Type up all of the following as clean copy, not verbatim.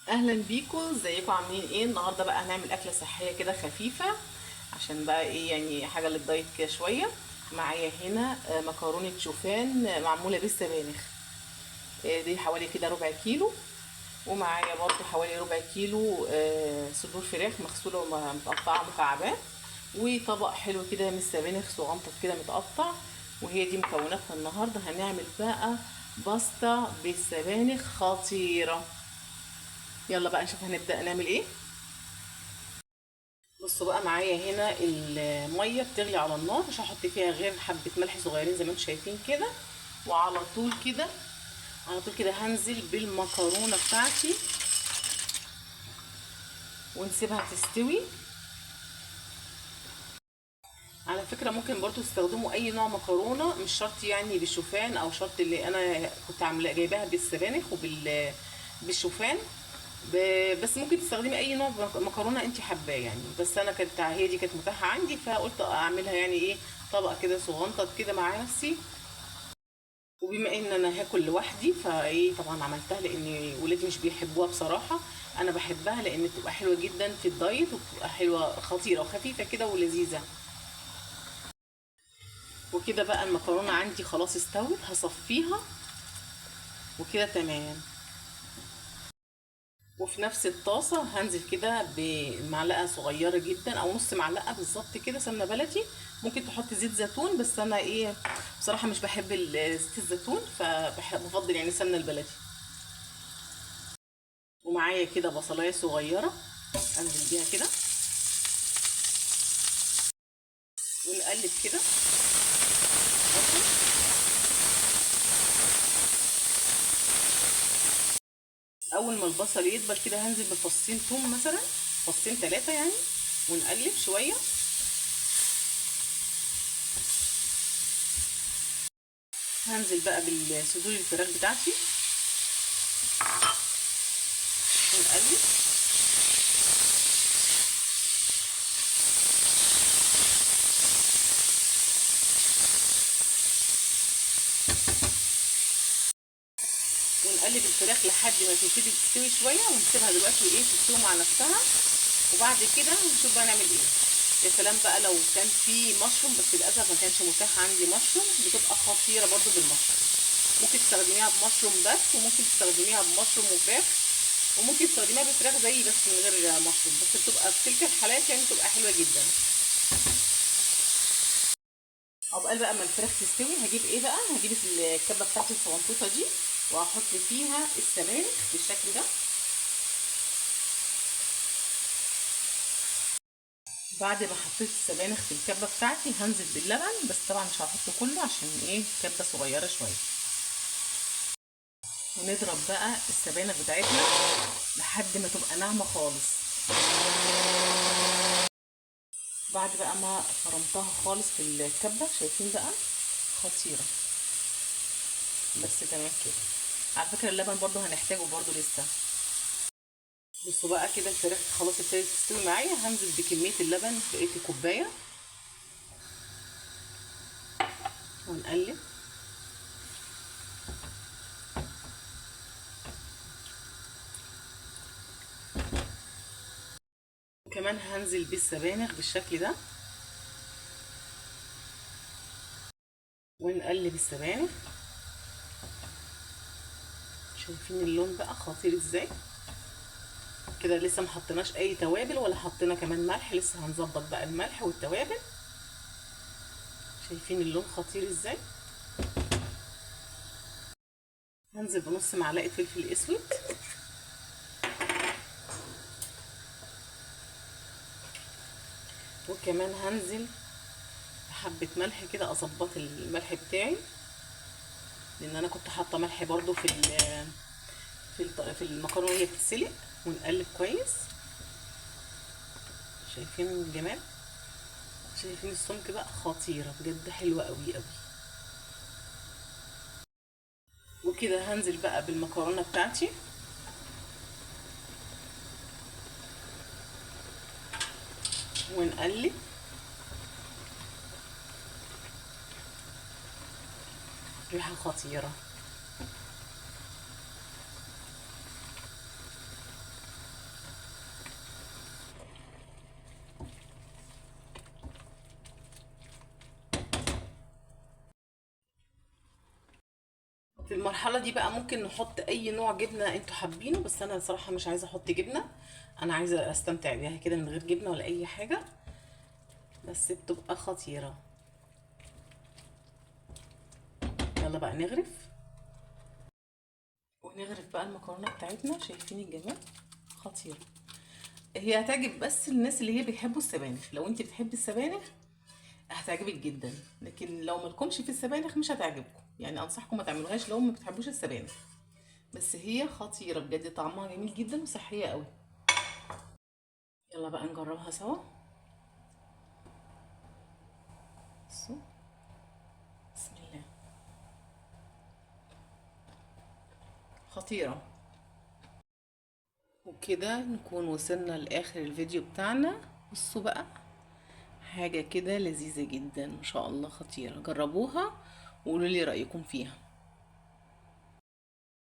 اهلا بيكم، ازيكم؟ عاملين ايه النهارده؟ بقى هنعمل اكله صحية كده خفيفة، عشان بقى ايه يعني حاجة للدايت كده شوية. معايا هنا مكرونه شوفان معمولة بالسبانخ، دي حوالي كده ربع كيلو. ومعايا برضو حوالي ربع كيلو صدور فراخ مغسوله ومتقطعه مكعبات، وطبق حلو كده من السبانخ صغنطط كده متقطع. وهي دي مكوناتنا النهارده. هنعمل بقى باستا بالسبانخ خطيرة. يلا بقى نشوف هنبدأ نعمل ايه. بصوا بقى، معايا هنا المية بتغلي على النار، مش هحط فيها غير حبه ملح صغيرين زي ما انتم شايفين كده. وعلى طول كده على طول كده هنزل بالمكرونه بتاعتي ونسيبها تستوي. على فكرة ممكن برضو تستخدموا اي نوع مكرونه، مش شرط يعني بالشوفان او شرط اللي انا كنت عاملاه جايباها بالسبانخ وبالشوفان، بس ممكن تستخدمي اي نوع مكرونه انت حباه يعني. بس انا كانت هي دي كانت متاحة عندي، فقلت اعملها يعني ايه طبق كده صغنطط كده مع نفسي. وبما ان انا هاكل لوحدي فايه طبعا عملتها، لان ولادي مش بيحبوها بصراحة. انا بحبها لان بتبقى حلوة جدا في الدايت، وبتبقى حلوة خطيرة وخفيفة كده ولذيذه. وكده بقى المكرونه عندي خلاص استوت، هصفيها وكده تمام. وفي نفس الطاسه هنزل كده بمعلقه صغيرة جدا او نص معلقه بالظبط كده سمنه بلدي. ممكن تحط زيت زيتون، بس انا ايه بصراحة مش بحب زيت الزيتون، فبفضل يعني السمنة البلدي. ومعايا كده بصلايه صغيرة انزل بيها كده ونقلب كده. اول ما البصل يدبل كده هنزل بفصين توم مثلا، فصين 3 يعني، ونقلب شوية. هنزل بقى بالصدور الفراخ بتاعتي ونقلب. ونقلب الفراخ لحد ما تبتدي تستوي شوية، ونسيبها دلوقتي ايه تستوي مع نفسها. وبعد كده نشوف بقى نعمل ايه. يا سلام بقى لو كان في مشروم، بس للاسف ما كانش متاح عندي مشروم. بتبقى خطيرة برضو بالمشروم. ممكن تستخدميها بمشروم بس، وممكن تستخدميها بمشروم وفراخ، وممكن تستخدميها بفراخ زي بس من غير مشروم، بس بتبقى في تلك الحالات يعني بتبقى حلوة جدا. عقبال بقى ما الفراخ تستوي هجيب ايه بقى؟ هجيب الكبه بتاعتي الصغنطوطه دي وهحط فيها السبانخ بالشكل ده. بعد ما حطيت السبانخ في الكبه بتاعتي هنزل باللبن، بس طبعا مش هحطه كله عشان ايه كبه صغيرة شوية. ونضرب بقى السبانخ بتاعتنا لحد ما تبقى ناعمة خالص. بعد بقى ما فرمتها خالص في الكبه، شايفين بقى خطيرة. بس تمام كده. على فكرة اللبن برضو هنحتاجه برضو لسه. بصوا بقى كده الفراخ خلاص ابتدت تستوي معايا. هنزل بكمية اللبن بقية الكوباية ونقلب. وكمان هنزل بالسبانخ بالشكل ده ونقلب السبانخ. شايفين اللون بقى خطير ازاي كده؟ لسه ما حطيناش اي توابل ولا حطينا كمان ملح، لسه هنظبط بقى الملح والتوابل. شايفين اللون خطير ازاي؟ هنزل بنص معلقه فلفل اسود، وكمان هنزل بحبه ملح كده اظبط الملح بتاعي، لان انا كنت حاطه ملح برضو في المكرونه وهي بتتسلق. ونقلب كويس. شايفين الجمال؟ شايفين السمك بقى خطيرة بجد، حلوة قوي قوي. وكده هنزل بقى بالمكرونه بتاعتي ونقلب. ريحه خطيرة. المرحلة دي بقى ممكن نحط اي نوع جبنه انتوا حابينه، بس انا صراحة مش عايزه احط جبنه، انا عايزه استمتع بيها كده من غير جبنه ولا اي حاجة، بس بتبقى خطيرة. يلا بقى نغرف، ونغرف بقى المكرونه بتاعتنا. شايفين الجمال؟ خطيرة. هي هتعجب بس الناس اللي هي بيحبوا السبانخ. لو انت بتحبي السبانخ هتعجبك جدا، لكن لو مالكمش في السبانخ مش هتعجبكم. يعني انصحكم ما تعملوهاش لو ما بتحبوش السبانخ، بس هي خطيرة بجد، طعمها جميل جدا وصحية قوي. يلا بقى نجربها سوا. بصوا، بسم الله، خطيرة. وكده نكون وصلنا لاخر الفيديو بتاعنا. بصوا بقى، حاجة كده لذيذة جدا ما شاء الله، خطيرة. جربوها وقولوا لي رأيكم فيها.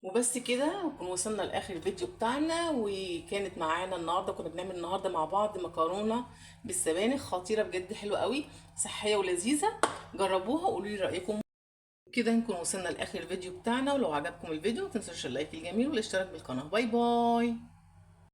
وبس كده نكون وصلنا لاخر الفيديو بتاعنا. وكانت معانا النهارده، كنا بنعمل النهارده مع بعض مكرونه بالسبانخ خطيرة بجد، حلوة قوي، صحية ولذيذه. جربوها وقولوا لي رايكم. كده نكون وصلنا لاخر الفيديو بتاعنا. ولو عجبكم الفيديو ما تنسوش ال like الجميل والاشتراك بالقناة. bye bye.